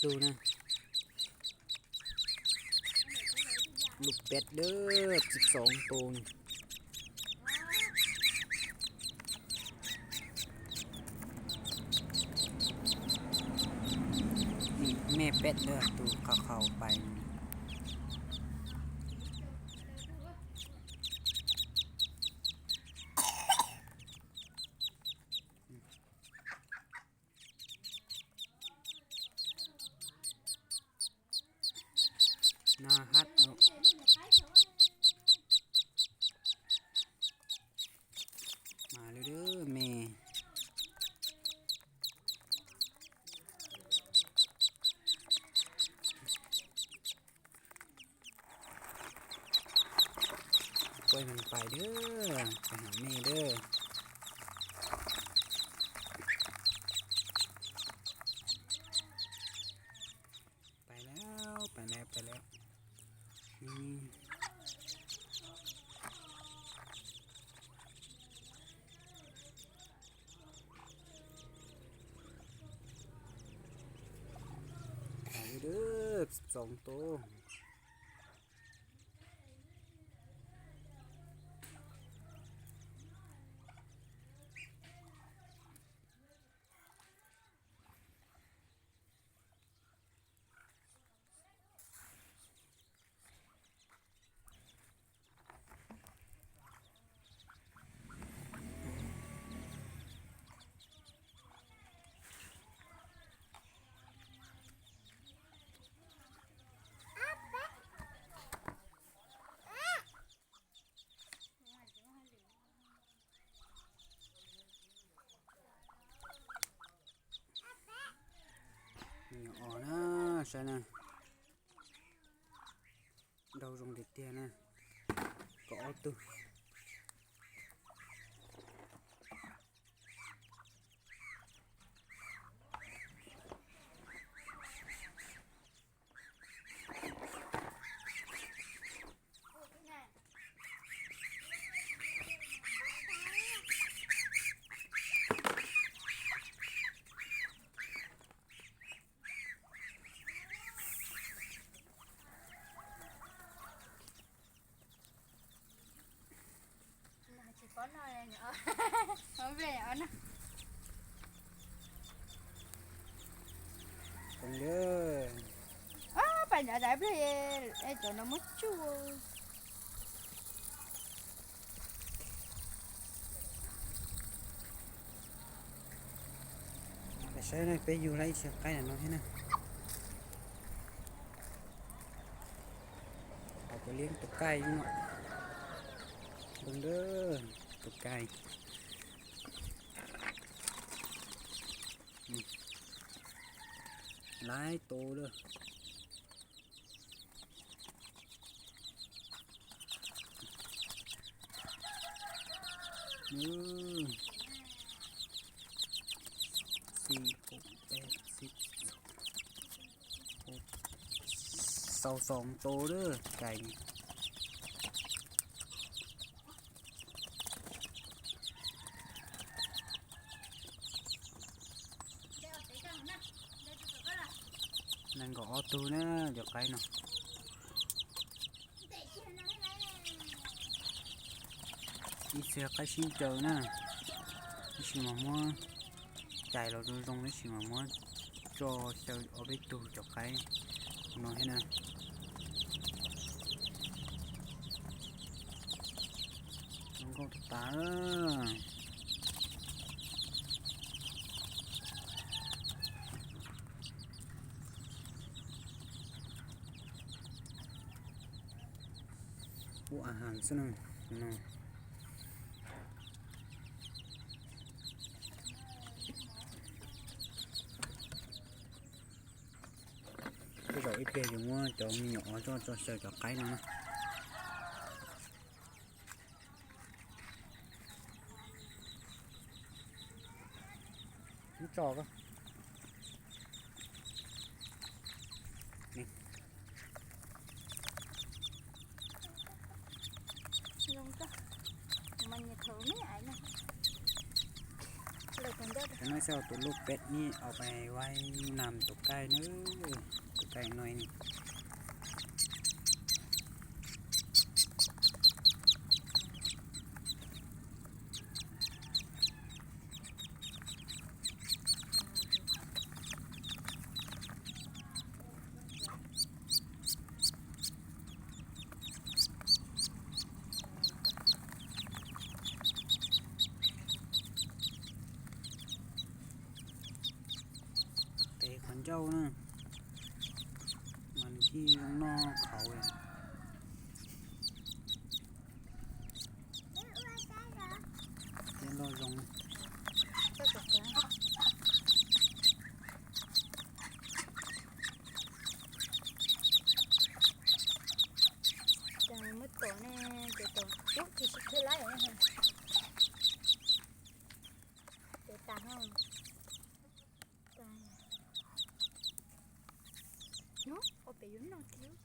Lub na, lub peb dawb, xib xoov tus. Nim me peb dawb, tus qhov qhaus pais. No hab no. Mas lub dawb me. Pais pais dawb, pais hauv me dawb. Pais lawm, pais lawm, pais lawm. Pais lawm, xoom tus. Me nyuam os na, saib na. Dau zoo tiag tiag na. Kaum ob tug. Pais nrad daim pliag, cov no muab tsuj. Saib na, peb yug lawm ib txhia qaib no thiab na. Hauv cov liab tus kaij no. Tus kaij. Laib tus lawm. Xib, kaum peb, xib, xaus xoom tus lawm kais. Nees nkaum ob tug na cov qaib no. Ib txhia qaib sib ncaws na, tab sis mas muab cais los zoo zoo tab sis mas muab tso xyaw ob peb tug cov qaib no thiab na. Zoo nkauj tas tas. Ua a has xwb no. Tej zaum ib pliag yus muab cov me nyuam os coj tso xyaw cov qaib no na. Tso ko. Mas nyias thaum neb ais no. Lawv tus ntawd. Coj tus lub peb ib aus pais vaib nam tus kaij na, tus kaij no. Tes qhov ncauj na, mas nws cia li zoo noj qhauv li. Thiab loj zoo. Ces muab tom ne, ces tom ub tsis sib khwb lawm. Ces tas no. Ub, ua pem yuav noj thiab.